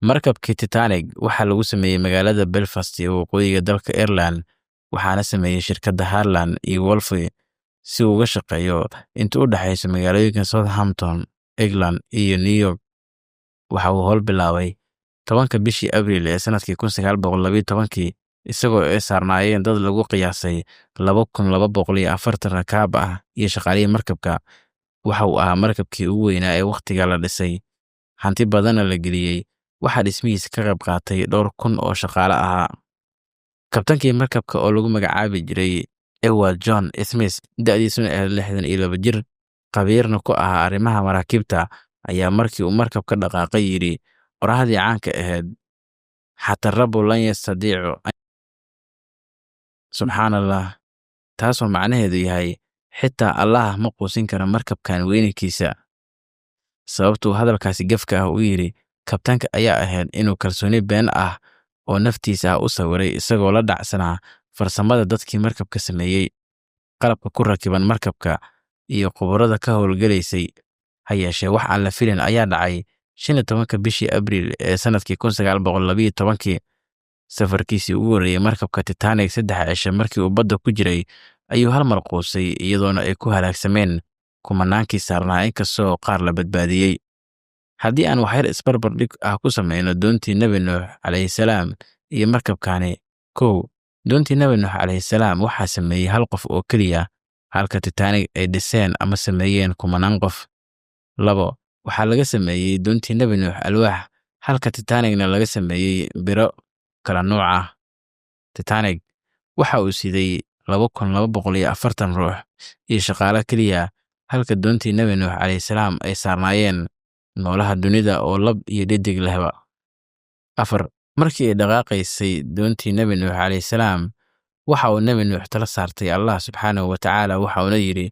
Markabkii Titanic waxaa lagu sameeyey magaalada Belfast ee waqooyiga dalka Ireland, waxaana sameeyey shirkadda Harland iyo Wolff si uu uga shaqeeyo inta u dhaxaysa magaalooyinka Southampton, England iyo New York. Waxa uu howl bilaabay 10-ka bishii Abriil ee sanadkii 1912-kii, isagoo ay saarnaayeen dad lagu qiyaasay 2240 rakaab ah iyo shaqaalihii markabka. Waxa uu ahaa markabkii ugu weynaa ee wakhtiga la dhisay, hanti badanna la geliyey. Waxaa dhismihiisa ka qayb qaatay dhowr kun oo shaqaale ahaa. Kabtankii markabka oo lagu magacaabi jiray Edward John Smith, da'diisuna ahayd 62 jir, khabiirna ku ahaa arrimaha maraakiibta, ayaa markii uu markabka dhaqaaqay yidhi qoraahdii caanka ahayd: "حتى الرب لا يستطيع". Subxaan Allah, taasoo macnaheedu yahay xitaa Allah ma quusin karo markabkan weynankiisa. Sababtuu hadalkaasi gefka ah u yidhi kabtanka ayaa ahayd inuu kalsooni been ah oo naftiisa ah u sawiray, isagoo la dhacsanaa farsamada dadkii markabka sameeyey, qalabka ku rakiban markabka iyo khubarada ka howlgalaysay. Ha yeeshee, wax aan la filin ayaa dhacay 15-ka bishii Abriil ee sanadkii 1912-kii. Safarkiisii ugu horreeyey markabka Titanic, 3 cisho markii uu badda ku jiray ayuu hal mar quusay, iyadoona ay ku halaagsameen kumanaankii saarnaa, inkastoo qaar la badbaadiyey. Haddii aan waxyar isbarbardhig ah ku sameyno doontii Nebi Nuux calayhi salaam iyo markabkani: 1, doontii Nebi Nuux calayhi salaam waxaa sameeyey hal qof oo keliya, halka Titanic ay dhiseen ama sameeyeen kumanaan qof. 2, waxaa laga sameeyey doontii Nebi Nuux alwaax, halka Titanicna laga sameeyey biro kala nuuc ah. Titanic waxa uu siday 2240 ruux iyo shaqaale keliya, halka doontii Nebi Nuux calayhi salaam ay saarnaayeen noolaha dunida oo lab iyo dhedig lehba. 4, markii ay dhaqaaqaysay doontii Nebi Nuux calayhi salaam, waxa uu Nebi Nuux tala saartay Allah subxaanahu wa tacaala. Waxa uuna yidhi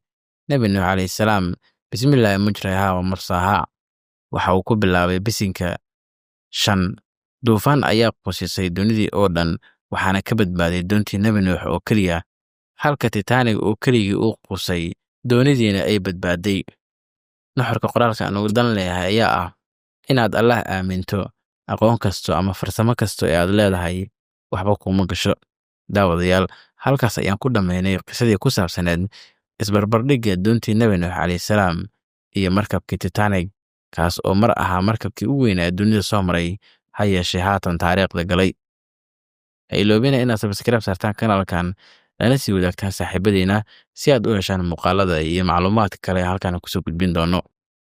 Nebi Nuux calayhi salaam: "بسم الله مجراها ومرساها". Waxa uu ku bilaabay bisinka. 5, duufaan ayaa quusisay dunidii oo dhan, waxaana ka badbaaday doontii Nebi Nuux oo keliya, halka Titanic oo keligii uu quusay, doonidiina ay badbaaday. Nuxurka qoraalka aan ugu dan leeyahay ayaa ah inaad Allah aaminto. Aqoon kasto ama farsamo kasto ee aad leedahay waxba kuuma gasho. Daawadayaal, halkaas ayaan ku dhammaynay qisadii ku saabsaneed isbarbardhigga doontii Nebi Nuux calayhi salaam iyo markabkii Titanic, kaas oo mar ahaa markabkii ugu weynaa ee dunida soo maray, ha yeeshee haatan taariikhda galay. Ha iloobina inaad subscribe saartaan kanaalkan, lana sii wadaagtaan saaxiibadiina, si aad u heshaan muuqaalada iyo macluumaadka kale halkan kusoo gudbin doono.